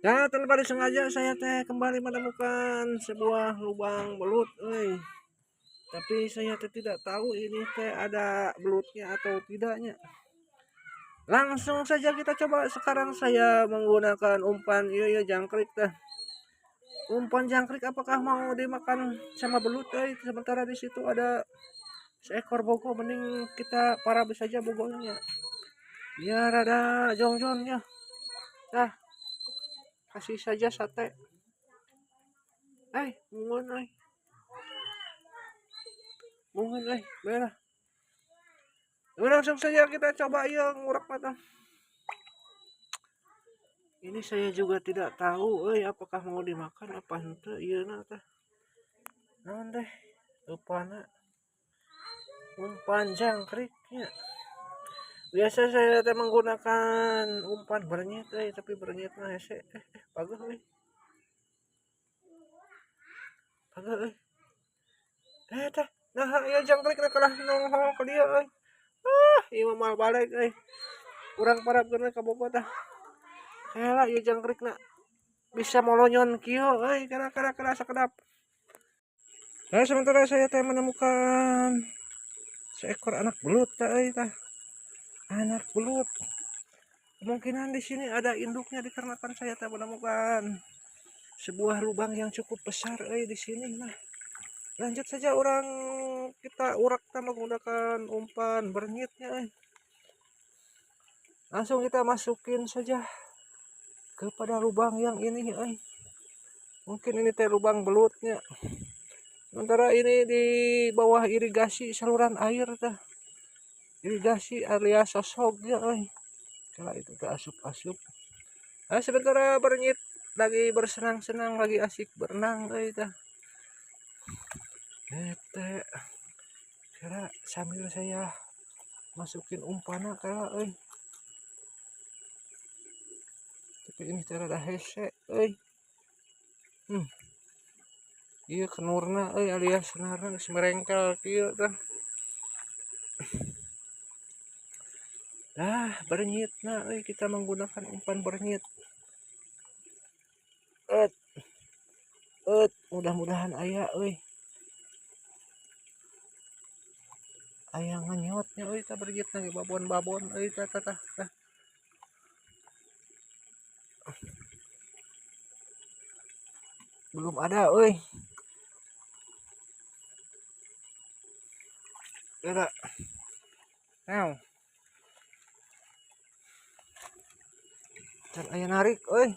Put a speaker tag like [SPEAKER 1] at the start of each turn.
[SPEAKER 1] Ya, tanpa disengaja saya teh kembali menemukan sebuah lubang belut, euy. Tapi saya teh tidak tahu ini teh ada belutnya atau tidaknya. Langsung saja kita coba. Sekarang saya menggunakan umpan ieu ya jangkrik teh. Umpan jangkrik apakah mau dimakan sama belut, euy? Sementara di situ ada seekor bogo, mending kita parab saja bogonya. Biar ada jongjonnya. Nah, kasih saja sate. Mungun euy. Mungun euy, merah. Udah, langsung saja kita coba ya ngurak mata. Ini saya juga tidak tahu euy apakah mau dimakan apa henteu ieu na teh. Naon deh? Upana. Umpan jangkriknya. Biasa saya teh menggunakan umpan bernyit euy, tapi bernyitna hese. Pageuh euy. Pageuh euy. Teh, nah ieu jangkrikna kalah nongol ka dieu euy. Ah, ieu mah moal balik euy. Urang parabkeun we ka Bogor tah. Heula ieu jangkrikna bisa molonyon kieu euy, kara-kara sakedap. Nah, sementara saya teh menemukan seekor anak belut teh euy tah. Anak belut. Kemungkinan di sini ada induknya dikarenakan saya teh menemukan sebuah lubang yang cukup besar euy di sini. Nah, lanjut saja orang kita urak kita menggunakan umpan bernyitnya euy. Langsung kita masukin saja kepada lubang yang ini euy. Mungkin ini teh lubang belutnya. Sementara ini di bawah irigasi saluran air teh. Irigasi alias sosok ya euy. Kalau itu teh asup-asup. Nah, sementara bernyit lagi bersenang-senang, lagi asik berenang euy teh. Teh kira sambil saya masukin umpanna kala euy. Tapi ini teh rada hese euy. Ieu kenurna euy alias senarna geus merengkel kieu teh. Dah bernyitna euy, kita menggunakan umpan bernyit. Et. Et, mudah-mudahan aya euy. Aya nganyotnya euy tah bernyitna ge babon-babon euy tah tah tah. Belum ada euy. Ada. Now. Dan aya narik euy.